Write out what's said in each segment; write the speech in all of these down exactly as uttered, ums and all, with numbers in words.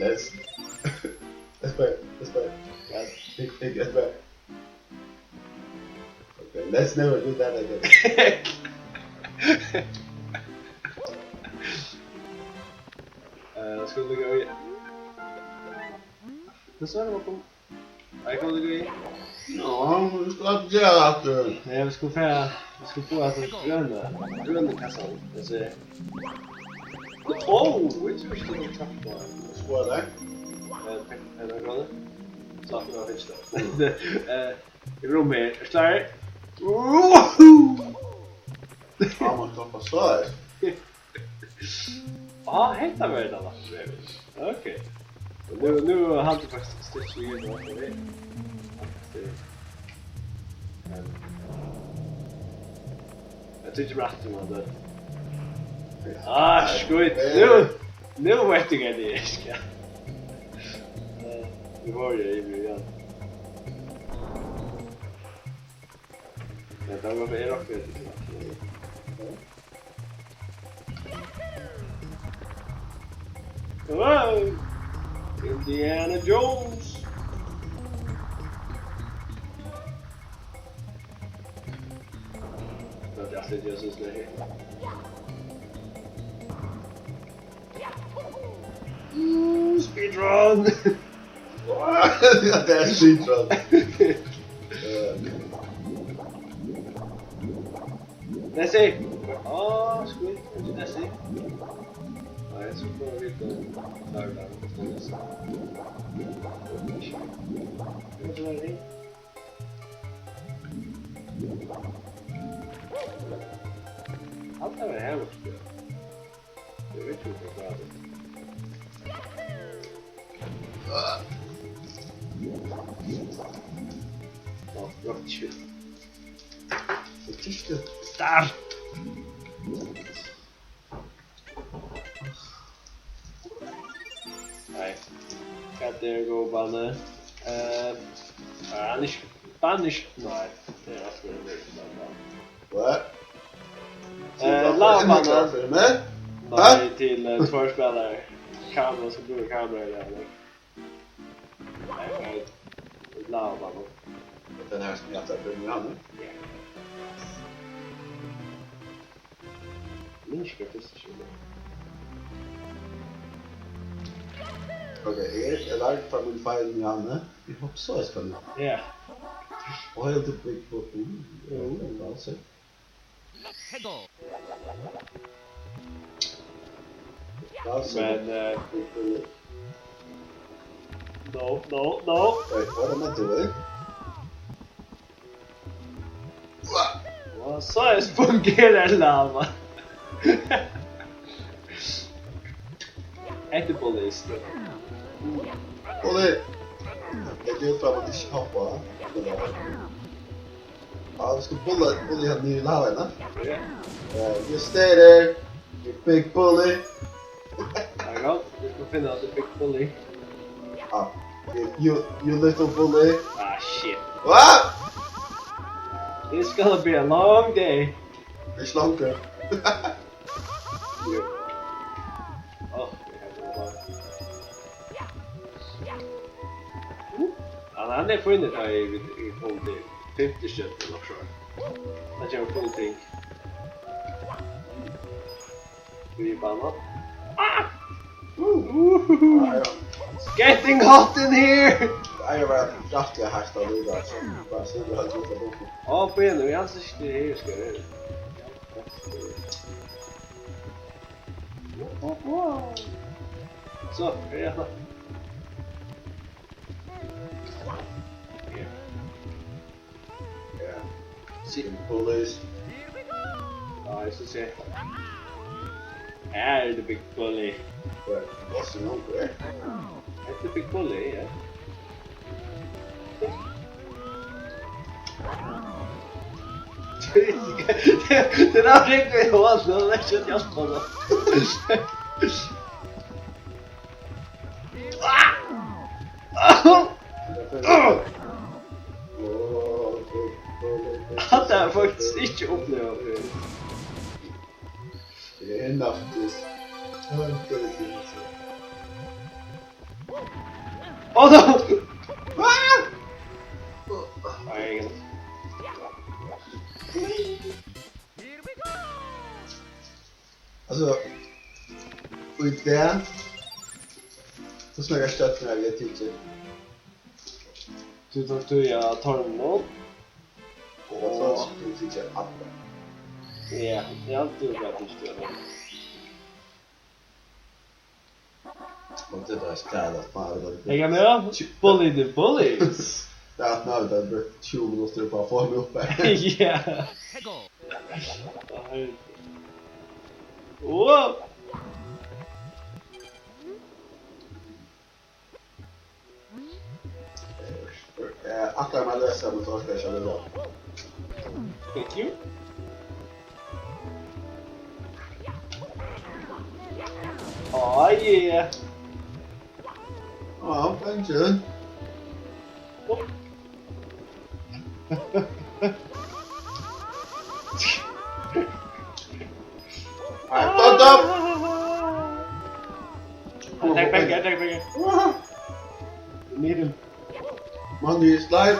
Yes. Let's play. Let's play. Yes. Big, big, let's play. Okay, let's never do that again. Eh, skal vi gå i? Hva så er det, Håkon? Nei, kan du gå i? Ja, vi skal gjøre at, eh, Ja, vi skal få, vi skal få at grønne, grønne kassan. Jeg ser. Åh, jeg tror ikke det var klart på. Skal det? Eh, pe-, eh, hva er det? Så at det var fint, da. Det, eh, i rom her. Er du klar? Woohoo! Ja, man kan passere. Ah, hetta var tað lagt við. Ok. Og nú, nú haldi eg faktiskt ikki við, hvat tað er. Men eg tykki bara aftur, man, tað. Ah, skít. Nú, nú veit eg, hvat eg skal. Eh, nú var eg yvir, ja. Ja, tað var meira akkurat. Wow! Indiana Jones! Tað er Jesus, tað her. Ooh, speedrun! Ja, tað er speedrun. Eh. Let's see. Åh, skít. Let's see. Nei, so fáa vit, eh, klára tað. Let's see. Alt er her, vet du. Eg veit ikki, hvat tað er. Á, gott, shit. So tyst. Start! Nei. Hvat er góð bani? Eh, er hann ikki bani? Nei, tað er akkurát tað. What? Eh, lavabanan. Nei, til, eh, tveir spælarar. Kamera, skal brúka kamera, ja, nei. Nei, nei. Lavabanan. Den her som jeg tar frem i hånden? Ja. Minst hvat fyrsta skjul er. Ok, eg er, eg lærdi frá mín feil í áðni. Eg hoppi so í spennandi. Ja. Og helt upp big på. Mm, ja, det er altså. Pedal. Men, eh, no, no, no. Wait, what am I doing? Og so fungerar lava. Hetta er Bully, sko. Bully! Eg geri út frá, at ikki hoppa. Ja, vit skulu Bully, Bully hann niður í lavaina. Ja. Eh, you stay there, you big bully. Ja, gott. Vit skulu finna at tað er big bully. Ah, you, you, you little bully. Ah, shit. What? It's gonna be a long day. It's longer. Yeah. Oh, we have a lot. Ja, hann er fínur, tá ið vit, vit koma til fimtu stjørnu, nokk so. Tað gevur full ting. Við bana. Ah! Uh! Ja, ja. It's getting hot in here! Nei, eg var rættiliga heitt av líka, altso. Bara so du har gjort det. Á, bíða nú, eg haldi ikki, tað er her, skal eg vera. So, er hetta. Ja. Big bullies. Nei, so sé. Her er the big bully. Hvat? Hvussu langt er? Hetta er big bully, ja. Det er nok ikke ved hovedet, det er ikke et hjerte på det. Hatta har eg faktiskt ikki upplivað fyrr. Eg eri faktiskt. Hatta er til, altso. Oh no! Ah! Nei, altso, í dag, hvussu nógvar stjørnur havi eg tikið? Tú tók tú, ja, tornum. Og so skal tú tikið allar. Ja, ja, tú er bara fyrst, ja. Og det der skal jeg da bare... Hang on there. Bully the bullies. Det er at nå har vi da brukt tjúgu minutter på å få meg opp her. Ja. Wow. Eh, akkurat, man lesa, men så skal jeg ikke ha det. Thank you. Oh yeah. Oh, thank you. Oh. Alright, fucked up. Attack back, attack back. Need him. Money is life.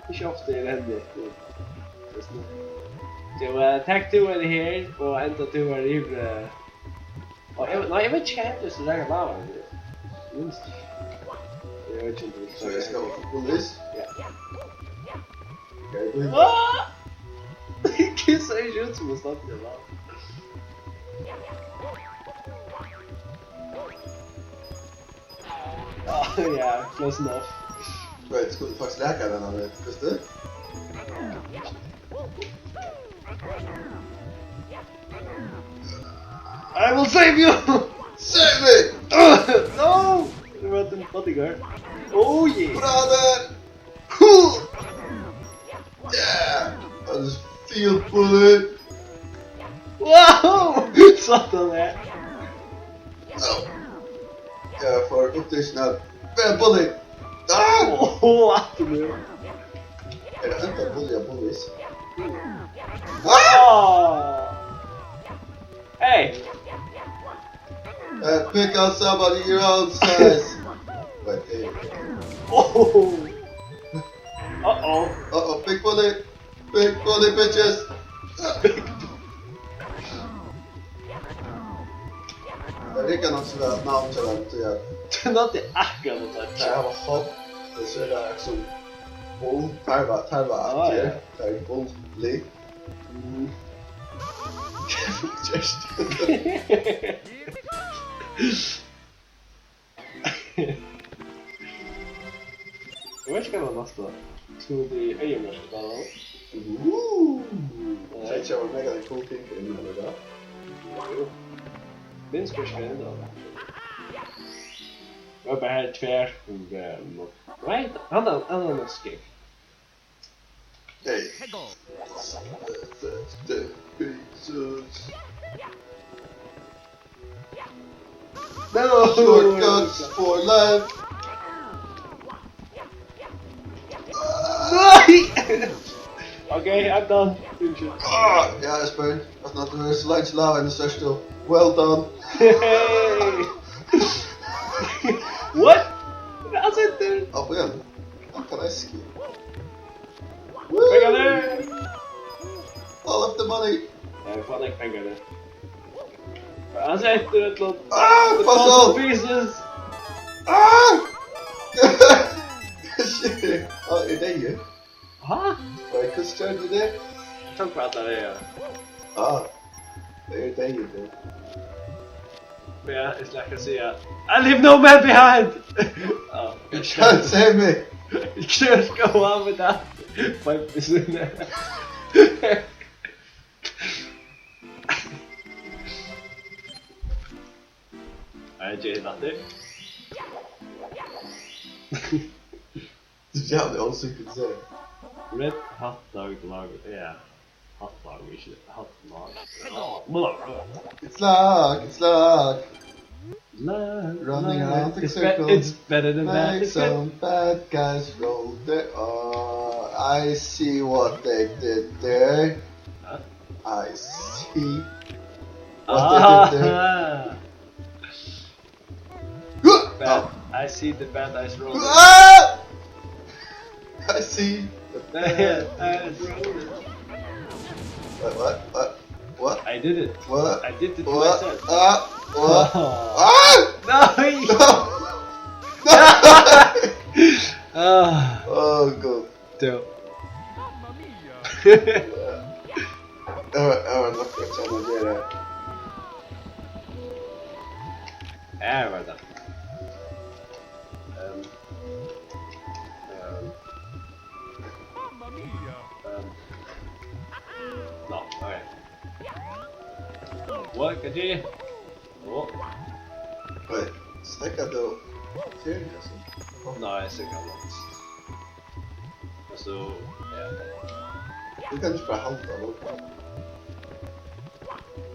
Ikki ofta eg vendi eftir. Tú, eh, tak tú hana her, og enda tú hana yvir, eh, og eg, nei, eg veit ikki hvat hendir, so der er lava her. Minst. Eg veit ikki, um tú... So eg skal upp og lýs? Ja. Ok, du... Ah! Kissa ikki út sum ein statlig lava. Ah, ja, close enough. Right, skuldi faktiskt lækka den, hann veit, veitst tú? I will save you! Save me! No! You were the bodyguard. Oh yeah! Brother! Huh! Yeah! I just feel bullet! Wow! Satan, man. No! Yeah, for uppdrikna. Bad bullet! Ah! Oh, aftur nú. Er tað enda bullet, bullet? Ah! Ah! Hey! Uh, pick out somebody your own size. Wait, hey. Oh! Uh-oh. Uh-oh, big bullet. Big bullet, bitches. Tað riggar nokk so væl at navn til tað, tí at... Tað er nokk akkurát, at tað hava horn, tað er so, tað er sum bull, tarva, tarva, ah, ja. Tað er bull, lick. Mm. Just. Eg veit ikki, hvat tað næsta. Trúði eyðimørk, tað var. Ooh. Nei. Tað var mega cool ting inn, ella hvat? Jú. Minst hvat skal inn, ella? Tað var bara her tvær, um, nei, hann er, hann er nokk skikk. Hey. No! Shortcuts for life. Nei! Okay, I'm done. Finish it. Ah, yeah, that's fine. That's not the worst. Lights loud and the search still. Well done. Hey! What? That's it, dude. Up again. What can I skip? Pengarnir! All of the money! Eg fái nógv pengar nú. Hann setti eitt ella annað. Ah, puzzle! Puzzle pieces! Ah! Shit! Ah, er tað eg? Ha? Wait, hvussu gjørdi tú tað? Eg tók bara allar dagar. Ah, tað er tað eg, bro. Ja, eg skal ikki siga, "I leave no man behind!" Ja. You can't save me! You can't go on without five percent. Nei, eg geri tað aftur. Tú ert jævlig ósikker, tú sær. Red hot dog lager, ja. Hot dog, ikki hot dog. It's luck, it's luck. Luck, luck. Running around the circle. It's be-, it's better than that. Make some bad guys roll their R. I see what they did there. Hæ? I see what they did there. Ah. Bad. I see the bad eyes rolling. Ah! I see the bad eyes rolling. What, what, what, what? I did it. What? I did it myself. Ah, what? Oh. Ah! No! No! No! Ah. Oh, God. Tú. Eg var, eg var nokk at kjanna teg har. Har var tað. Ehm, ehm, ehm. Nå, ok. Hvat, hvat er tað? Á. Oj, steðgar tú fyri hesum? Nei, eg steðgi langt. Og so, ja. Tú kanst ikki bara halda longur.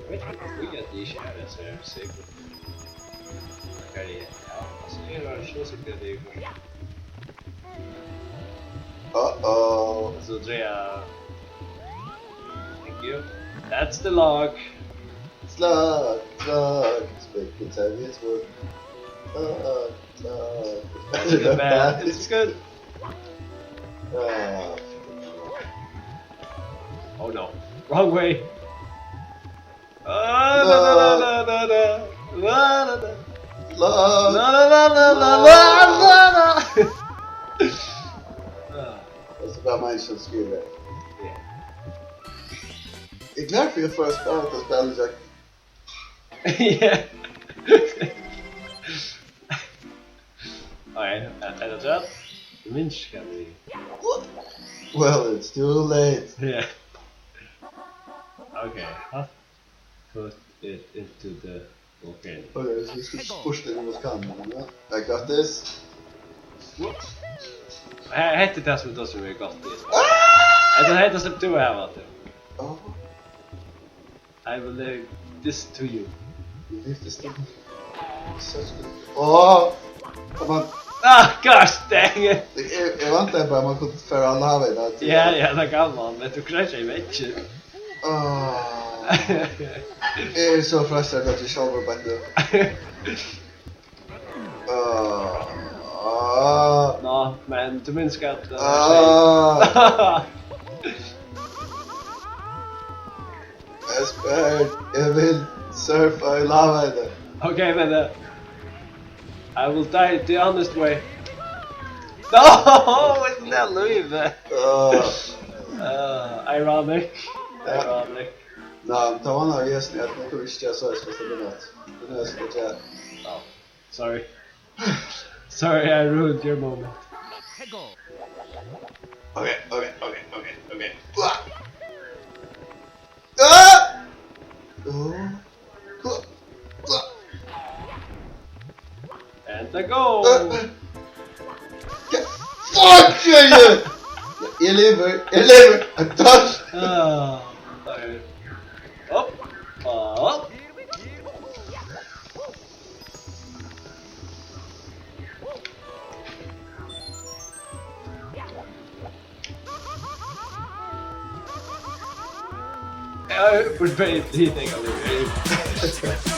Eg veit ikki, hví at eg ikki havi so sikkurt. Hvat er tað? Ja, altso, eg var ikki so sikkur at eg kom. Uh-oh. So, Andrea. Thank you. That's the log. Slag, slag, speak Italian word. Slag, slag. That's the bad. It's good. Ah. Oh no. Wrong way. Ah, no, no, no, no, no, no. No, no, no. Slag. No, no, no, no, no, no, no, no. Ah. Og so var man ikki so skúlað. Ja. Eg er glad fyri at fáa spælt tað spælið, Jack. Ja. Nei, er, er tað tað? Eg minnist ikki, hvat tað er. Well, it's too late. Ja. Ok, huh? Put it into the volcano. Ok, so vit skulu spurta inn í vulkanin, ja. I got this. Whoops. He-, hetta er tað sum er tað sum er gott í. Ah! Hetta, hetta sleppur tú at hava, Artur. Oh. I will leave this to you. You leave this to me? Such good. Oh! Come on. Ah, gosh dang it! Eg, eg, eg væntaði bara, at man kundi fara á lava í dag. Ja, ja, tað kann man, men tú crashaði í veggin. Ah. Eg eri so frustrated at eg sjálvur beint nú. Ah, ah. Nå, men tú minnist at, eh, ah. Espen, eg vil surfa í lavaini. Ok, men, eh, I will die the honest way. No, isn't that lívið? Ah. Ah, ironic. Ja. Ironic. Ná, men tað var nú júst at nú kunnu vit ikki gera soleiðis, fyrst tað er nett. Nú er tað, ja. Oh, sorry. Sorry, I ruined your moment. Ok, ok, ok, ok, ok. Ah! Ah! Oh. And a goal! Fuck you! Eg livi, eg livi, I touch! Ah, okay. Upp, upp. Ja, for det, det tenker jeg.